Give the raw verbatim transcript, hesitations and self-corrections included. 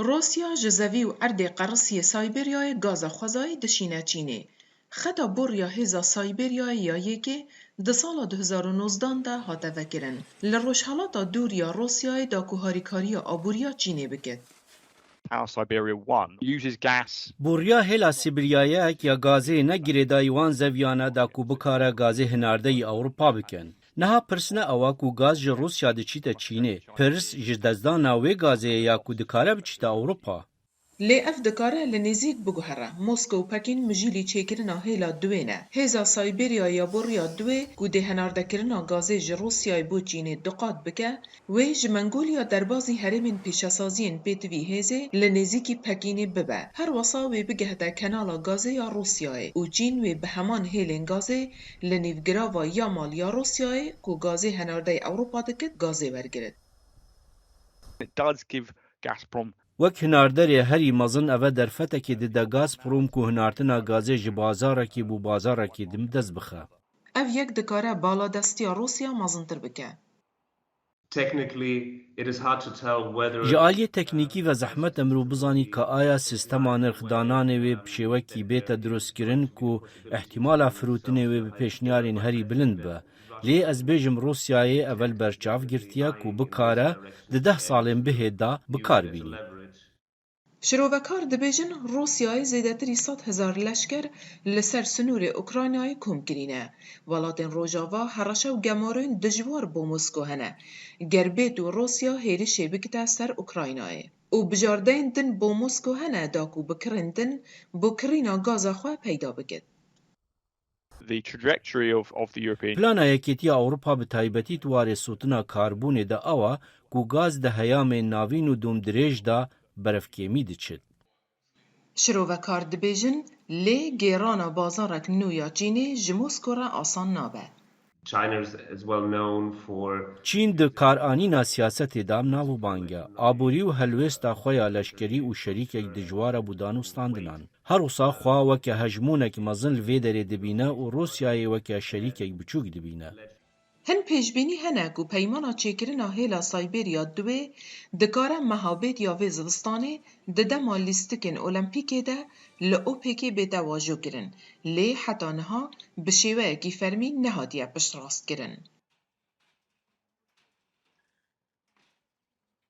Rûsya ji zevî û erdê qerisiyê Sîberyayê gaza xwezayî dişîne Çînê. Xeta boriya hêza Sîberyayê ya yekê di sala du hezar û nozdan de hate vekirin. Li rojhelata dûr ya Rûsyayê da ku harîkariya aboriya Çînê bike. How Siberia one uses gas. Boriya hêla Sîberyayek ya gazê ne girêdayî wan zeviyane da ku bikare gazê hinardeyî Ewropa bikin. Niha pirs ne ew e ku gaz ji Rûsya diçîte Çînê. Pirs ji dezdana wê gazê ye ya ku dikare biçîte Ewropa. Lê ev dikare li nêzîk biguhere. Moskow û Pekîn mijîlî çêkirina hêla duwê ne. Hêza Sîberya ya boriya duwê ku dê hinardekirina gazê ji Rûsyayê bo Çînê duqat bike, wê ji Mengoliya derbazî herêmên pêşesaziyên pêtivî hêzê li nêzîkî Pekînê bibe. Her wesa wê bigehte kenala gazê ya Rûsyayê û Çîn wê bi heman hêlên gazê li nîvgirava Yamal ya Rûsyayê ku gazê hinardeyî Ewropa dikit, gazê wergirit. It does give Gazprom Wek hinarderê herî mezin eve derfetekê dide Gazprom ku hinartina gazê ji bazarekî bo bazarekî din dest bixe. Ev yek dikare baladestiya Rûsya mezintir bike. Technically, it is hard to tell whether Ji aliyê teknîkî ve zehmet e mirov bizanî ka aya sîstema nirxdananê wê bi şêwekî bête dirustkirin ku îhtîmala firotinê wê bi pêşniyarên herî bilind be. Lê ez bêjim Rûsyayê eve li ber çav girtiye ku bikare di deh salên bihê de bi kar bînî. Şirovekar dibêjin Rûsyayê zêdetirî sed hezar leşker li ser sinûrê Ukraynayê kom kirîne. Welatên Rojava hereşe û gemarên dijwar bo Mosko hene. Ger bêt û Rûsya hêrişê bikite ser Ukraynayê. Û bijardeyên din bo Mosko hene da ku bi kirên din bo kirîna gaza xwe peyda bikit. The trajectory of, of the European Plana Yekêtiya Ewropa bi taybetî di warê sotina karbûnê de ew e ku gaz di heyamên navîn û domdirêj de berevkêmî diçit. Şirovekar dibêjin, lê gêrana bazarek nû ya Çînê ji Mosko re asan nabe. China is, is well known for Çîn di karanîna siyasetê de navûbang e. Aborî û helwêsta xwe ya leşkerî û şerîkek dijwar e bo danûstandinan. Her wisa xwe weke hejmonek mezin li vê derê dibîne û Rûsyayê weke şerîkek biçûk dibîne. Hin pêşbînî hene ku peymana çêkirina hêla Sîberya duwê dikare meha bêt ya vê zivistanê di dema lîstikên Olempîkê de li OPECê bête wajokirin, lê heta niha bi şêweyekî fermî nehatiye piştrastkirin.